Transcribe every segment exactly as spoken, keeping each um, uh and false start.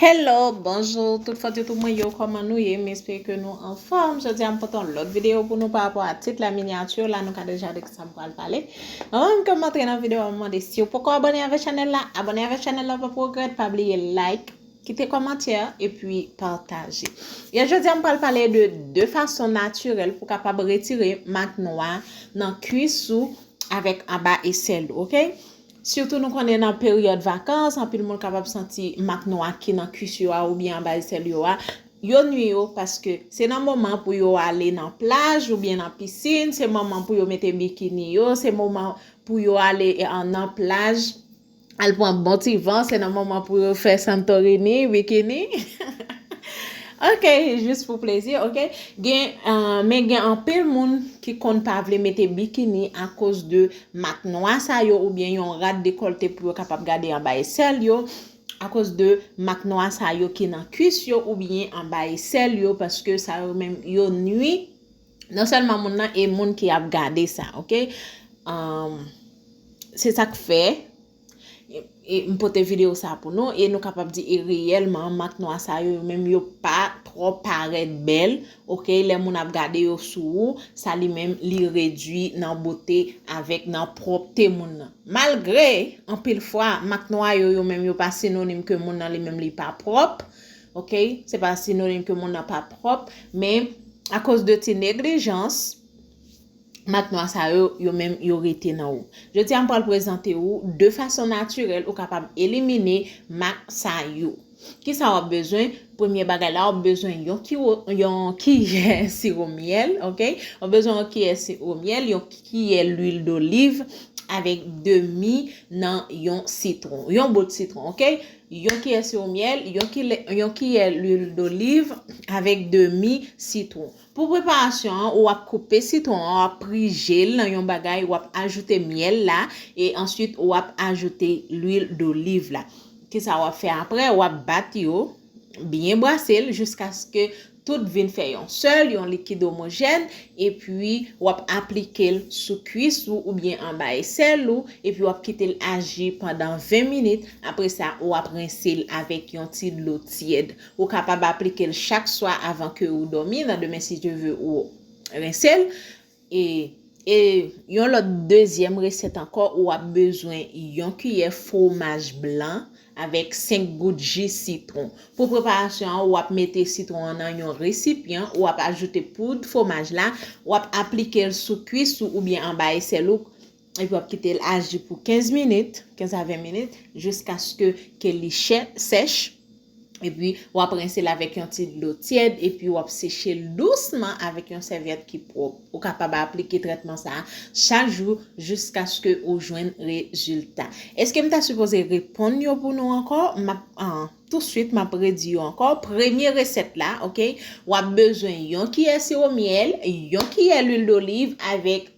Hello, bonjou, tout fòt YouTube mwen yo, kòman nou ye? M espere ke nou anfòm. Jodi a m pote yon lòt videyo pou nou pa rapò a tit la, minyati la, nou ka deja de kisa m pral pale. Anvan menm ke m antre nan videyo a, m mande si w poko abòne avèk chanèl la, abòne avèk chanèl la, w p ap regrèt, pa bliye like, kite kòmantè, epi pataje. E jodi a m pral pale de de fason natirèl pou w kapab retire mak nwa nan kwis ou avèk anba esèl ou, oke? Sitou nou konnen nan peryòd vakans, anpil moun kapab santi mak nwa ki nan kwis yo a oubyen anba esèl yo a, yo nwi yo paske se nan moman pou yo ale nan plaj oubyen nan pisin, se moman pou yo mete bikini yo, se moman pou yo ale eh, nan plaj, al pran bon ti van, se nan moman pou yo fè Santorini, bikini. Ok, jis pou plezi, ok? Gen, uh, men gen anpil moun ki konn pa vle mete bikini akoz de mak nwa sa yo oubyen yon rad dekòlte pou yo kapab gade anba esèl yo, akoz de mak nwa sa yo ki nan kwis yo oubyen anba esèl yo, paske sa yo menm yo nwi non sèlman moun nan e moun ki ap gade sa, ok? Um, se sa k fè e, e m pote videyo sa pou nou e nou kapab di e reyèlman mak nwa sa yo, yo menm yo pa twò parèt bèl, ok? Lè moun ap gade yo sou ou, sa li menm li redwi nan bote avèk nan pwòpte moun nan. Malgre anpil fwa mak nwa yo, yo menm yo pa sinonim ke moun nan li menm li pa pwòp, ok? Se pa sinonim ke moun nan pa pwòp, men akoz de ti neglijans, mak nwa sa yo, yo menm yo rete nan ou. Jodi a m pral prezante ou de fason natirèl ou kapab elimine mak sa yo. Kisa w ap bezwen? Premye bagay la, w ap bezwen yon kiwo, yon kiyè siwo myèl, ok? W ap bezwen yon kiyè siwo myèl, yon kiyè lwil doliv avèk demi nan yon sitwon, yon bout sitwon, ok? Yon kiyè siwo myèl, yon kiyè, yon kiyè lwil doliv avèk demi sitwon. Pou preparasyon an, w ap koupe sitwon an, w ap prije l nan yon bagay, w ap ajoute myèl la, e answit w ap ajoute lwil doliv la. Kisa w ap fè apre? W ap bat yo, byen brase l jiskaske tout vin fè yon sèl, yon likid omojèn, epi w ap aplike l sou kwis ou oubyen anba esèl ou, epi w ap kite l aji pandan ven minit. Apre sa, w ap rense l avèk yon ti dlo tyèd. Ou kapab aplike l chak swa avan ke ou dòmi. Nan demen, si Dye ve, ou rense l. E, e yon lòt dezyèm resèt ankò, ou ap bezwen yon kiyè fwomaj blan avèk senk gout ji sitwon. Pou preparasyon an, ou ap mete sitwon an nan yon resipyan, ou ap ajoute poud fwomaj la, w ap aplike l sou kwis ou oubyen anba esèl ou, epi w ap kite l aji pou kenz minit, kenz a ven minit, jiskaske ke li chè, sèch. Epi w ap rense l avèk yon ti dlo tyèd, epi w ap seche l dousman avèk yon sèvyèt ki pwòp. Ou kapab aplike trètman sa a chak jou jiskaske ou jwenn rezilta. Èske m ta sipoze reponn yo pou nou ankò? M ap, ah, touswit, m ap redi yo ankò. Premye resèt la, ok? W ap bezwen yon kiyè siwo myèl, yon kiyè lwil doliv avèk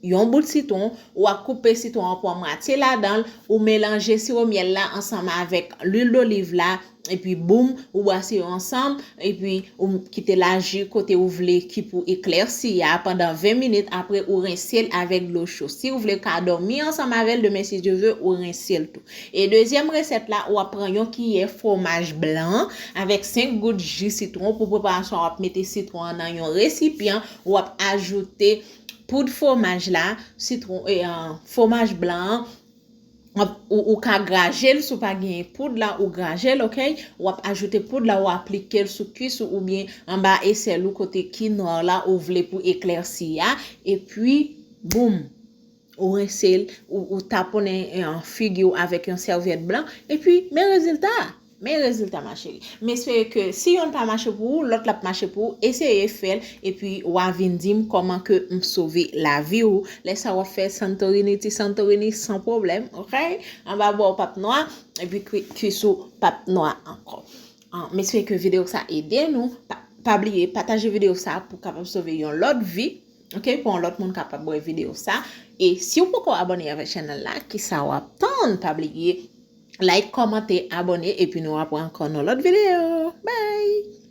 yon bout sitwon, w ap koupe sitwon an pou an mwatye ladan l, ou melanje siwo myèl la ansanm avèk lwil doliv la, epi boum, ou brase yo ansanm, epi ou kite l aji kote ou vle ki pou eklèsi a pandan ven minit, apre ou rense l avèk dlo cho. Si ou vle ka dòmi ansanm avè l, demen si Dye ve, ou rense l tou. E dezyèm resèt la, w ap pran yon kiyè fwomaj blan avèk senk gout ji sitwon. Pou preparasyon, w ap mete sitwon an nan yon resipyan, w ap ajoute poud fwomaj la, sitwon, e, an, fwomaj blan an, w ap, ou, ou ka graje l, si w pa genyen poud la, ou graje l, ok? W ap ajoute poud la, w aplike l sou kwis ou oubyen anba esèl ou kote ki nwa la ou vle pou eklèsi a, epi, boum, ou rense l, ou, ou taponnen, e, figi w avèk yon sèvyèt blan, epi men rezilta a. Men rezilta, ma chérie. M espere ke si yonn pa mache pou ou, lòt la ap mache pou ou. Eseye fè l, epi w a vin di m kòman ke m sove lavi w. Lè sa w ap fè Santorini, ti Santorini san pwoblèm, ok? Anba bra w p ap nwa, epi kwi-, kwis ou p ap nwa ankò. Ah, m espere ke videyo sa ede nou. Pa, pa bliye pataje videyo sa pou kapab sove yon lòt vi. Ok, pou yon lòt moun kapab wè videyo sa. E si w poko abòne avèk chanèl la, kisa w ap tann? Pa bliye like, kòmante, abòne, epi nou ap wè ankò nan lòt videyo. Bye!